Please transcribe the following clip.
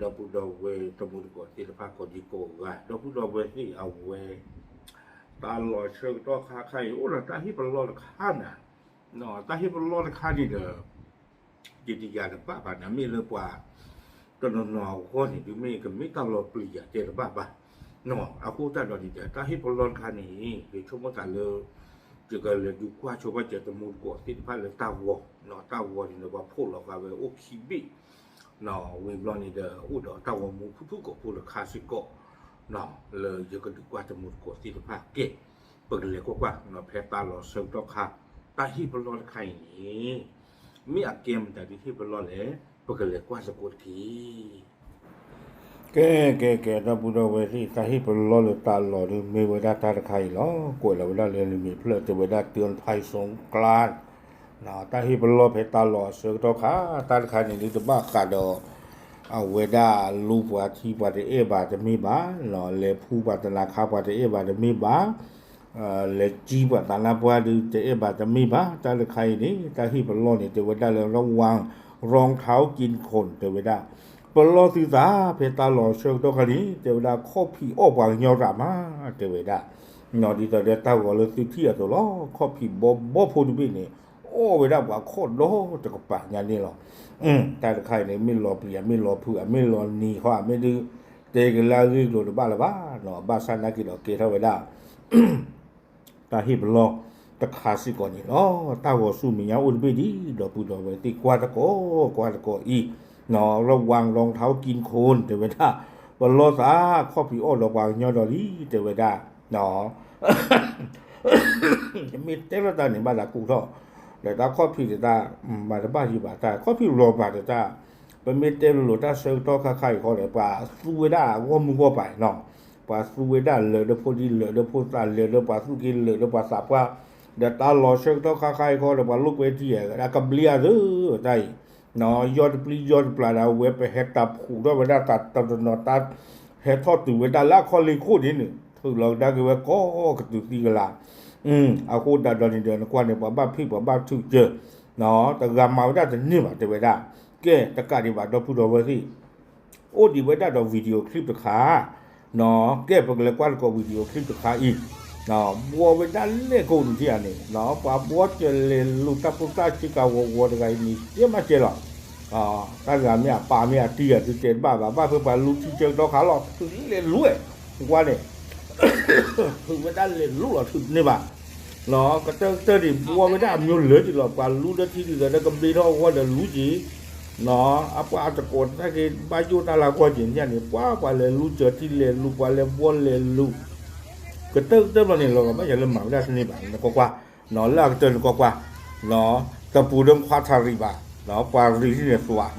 ဒီပုၢ်ဒီဝဲၢ်တံၤသကိးသ့ၣ်တဖၣ်ကိးဒံကိးဂၤ ဒီပုၢ်ဒီဝဲၢ်သ့ၣ်အဝဲ တၢ်လီၢ်ဆၢကတီၢ်ခါခါအံၤ အိၣ်ဒီးတၢ်ဟ့ၣ်ပလီၢ်တခါန့ၣ်, တၢ်ဟ့ၣ်ပလီၢ်တခါန့ၣ်ဒီး ယတယာ်တဘၣ်ဘၣ်န့ၣ် မ့ၢ်လၢပှၤတနီၤနီၤအဂီၢ်န့ၣ် ဒုးမ့ၢ်ကမ့ၢ်တၢ်လီၤပျံၤယၤတဲတဘၣ်ဘၣ်. အဃိသတးဒီးန့ၣ်ဒီး တၢ်ဟ့ၣ်ပလီၢ်တခါန့ၣ် ယဆိကမိၣ်သးလၢ ယကလဲၤဒုးကွၢ်ဆိပာ်စၢၤတံၤသကိးသ့ၣ်တဖၣ်လၢတၢ်ဂီၤ, တၢ်ဂီၤန့ၣ်ဒီးပှၤဖီၣ်လီၤဃာ်ဝဲအိၣ်ခံဘ့ၣ် ဝံၤဘျီန့ၣ်ဒီး အိၣ်ဒီးတၢ်ဂီၤမူဖုၣ်ဖုၣ်ကိာ်ဖိတခါစ့ၢ်ကီး လၢယကဒုးကွၢ်တံၤသကိးသ့ၣ်တဖၣ်ကဲ, ပကလဲၤကွၢ်ကွၢ် ဖဲတၢ်လီၢ်ဆၢကတီၢ်ခါ တၢ်ဟ့ၣ်ပလီၢ်တခါအံၤန့ၣ် မ့ၢ်အကဲမတၤဒုးဟ့ၣ်ပလီၢ်လဲၣ် ပကလဲၤကွၢ်သကိးတက့ၢ်. ကဲ ကဲ ကဲ ဒီပုၢ်ဒီဝဲၢ်သ့ၣ် တၢ်ဟ့ၣ်ပလီၢ်လၢတၢ်လီၢ်ဒုး မ့ၢ်ဝဲဒၣ်တၢ်တခါအံၤလီၤ. ကွဲးလီၤဝဲဒၣ်လၢလံာ်မဲာ်ဖျၢၣ် တဲဝဲဒၣ် เตือนภัยสงกรานต์ တၢ်ဟ့ၣ်ပလီၢ်ဖဲတၢ်လီၢ်အဆၢကတီၢ်ခါ တၢ်တခါန့ၣ်ဒုးတဘၣ်ဃးဒီး အဝဲဒၣ်လူပှၤထံပှၤတအဲၣ်ဘၣ်တမ့ၢ်ဘၣ်, လဲၤဖူပှၤတနၤခါပှၤတအဲၣ်ဘၣ်တမ့ၢ်ဘၣ်, လဲၤကံပှၤသးနါပှၢ်ဒုးတအဲၣ်ဘၣ်တမ့ၢ်ဘၣ်, တၢ်တခါအံၤန့ၣ် တၢ်ဟ့ၣ်ပလီၢ်န့ၣ် တဲဝဲဒၣ်လၢ ระวังรองเท้ากินคน တဲဝဲဒၣ် ပလီၢ်သုသး ဖဲတၢ်လီၢ်ဆၢကတီၢ်ခါန့ၣ် တဲဝဲဒၣ် ခီၣ်ဖံးအီၣ်ပှၤကညီရးမး တဲဝဲဒၣ်, ဒ်သိးဒီးတၢ်ဂီၤလၢသုထံၣ်အသိးလီၤ. ခီၣ်ဖံးဘီဘီဖိတဘ့ၣ်န့ၣ် အီၣ်ဝဲဒၣ်ပှၤခီၣ်ဒီတကပၤညါန့ၣ်လီၤ. တၢ်တခါအံၤန့ၣ် မ့ၢ်လီၤပျံၤ အမ့ၢ်လီၤဖုး အမ့ၢ်လီၤနံၤဃီ အမ့ၢ်ဒုး တဲကလၢအဂ့ၢ်ကျိၤတဘၣ်လၢၤဘၣ်, ဘၣ်ဆၣ်နာ်က့ဒီးကဲထီၣ်ဝဲဒၣ် တၢ်ဟ့ၣ်ပလီၢ်တခါစ့ၢ်ကီးန့ၣ်လီၤ. တၢ်ဂီၤဆူမဲာ်ညါအိၣ်တဘ့ၣ်ဒံး ဒီပုၢ်ဒီဝဲၢ်သ့ၣ် ကွၢ်သကိး ကွၢ်သကိးအံၤ, ระวังรองเท้ากินคน တဲဝဲဒၣ်, ပလီၢ်သး ခီၣ်ဖံးအီၣ်ဒီးပှၤကညီဒီးလံ တဲဝဲဒၣ် မ့ၢ်တဲလိာ်တၢ်န့ၣ် ဘၣ်သးကူၣ်ထီၣ်, ဒီးတၢ်ခီၣ်ဖံးတတၢ် မၤတဘၣ်ယံၤဘၣ်တၢ် ခီၣ်ဖံးလီၤဘၣ်တတၢ်, ပမ့ၢ်တဲလိၤလိၤတၢ်ဆၢကတီၢ်ခါခါအံၤဃီဒီး ပှၤသူဝဲဒၣ်ဂီၢ်မုၢ်ဂီၢ်ပၤနီၤ, ပှၤသူဝဲဒၣ်လၢာ်ဒီးဖိဒံ လၢာ်ဒီးဖိသၣ် လၢာ်ဒီးပှၤသူၣ်က့ လၢာ်ဒီးပှၤသးပှၢ်, ဒီးတၢ်လီၤဆၢကတီၢ်ခါခါအံၤဃီဒီး ပှၤလိာ်ကွဲထံဧါ ဒၣ်ကဘျံးအသၢတၢ်အံၤ ယီၢ်တပျံၤယီၢ်တပျၢ်ဒီး အဝဲပဟဲတၢ်ဖှူးထီၣ်ဝဲဒၣ်တၢ်တနီၤနီၤ တၢ်ဟဲထီၣ်တုၤဝဲဒၣ်လၢအခီၣ်လ့ၢ်ခိၣ်န့ၣ်န့ၣ် ထုးလီၤကဒါက့ၤဝဲကိးကတုၤသံကလၤ, အဃိသတးဒီးန့ၣ်ဒီး နကွၢ်န့ၣ် ပှၤဘၣ်ဖံးပှၤဘၣ်ထုးစၢၤ, တဂၤမၤဝဲဒၣ်တန့ၢ်ဘၣ် တဲဝဲဒၣ်, ကဲ တကးဒံးဘၣ် ဒီပုၢ်ဒီဝဲၢ်သ့ၣ် အိၣ်ဒံးဝဲဒၣ်ဒီး video clip တခါ, ကဲ ပကလဲၤကွၢ်သကိး video clip တခါအံၤ, ဘှီဝဲဒၣ်လဲၣ်ကိးနထံၣ်ဧါန့ၣ်, ပှၤဘှီစၢၤလဲၤလူၤတၢ်ဖိသၣ်ဆ့ကၤဝီၤဝီၤတဂၤအံၤန့ၣ် ကဲမးကဲလီၤ, တၢ်တဂၤမ့ၢ်အပၢ်မ့ၢ်အတံၤဂၤဒုးတဲတဘၣ်ဘၣ် ဘၣ်ဖဲပှၤလူၤထံဆၢကတီၢ်ခါလီၤ ထုးလဲၤလူၤဝဲ, ကွၢ်န့ၣ် ထုးဝဲဒၣ်လဲၤလူၤလီၤထုးန့ၢ်ဘၣ် ကတၢၢ်ကတၢၢ်န့ၣ် ဘှီဝဲဒၣ်အမျိုးလဲၤက့ၤလီၤ ပှၤလူၤဒီးထံဒ်သိးဒီးကဘျံးထီၣ်အဂီၢ်ဒီးလူၤက့ၤ, အပှၤအတကိးတၢ်က့ၤဘၣ်ယိၣ်တၢ်လၢကွၢ်က့ၤန့ၣ်န့ၣ် ပှၤပှၤလဲၤလူၤစၢၤထံလဲၤလူၤ ပှၤလဲၤဘှီလဲၤလူၤ, ကတၢၢ်ကတၢၢ်ဘျီန့ၣ် လီၤဂာ်ဘၣ်ယၤလၢမၤဝဲဒၣ်တန့ၢ်ဘၣ် နကွၢ်ကွၢ်, လၢအကတၢၢ်နကွၢ်ကွၢ်, တပူၤဒီးခွါထးရံးဘၣ်, ပှၤရံးန့ၣ်သွး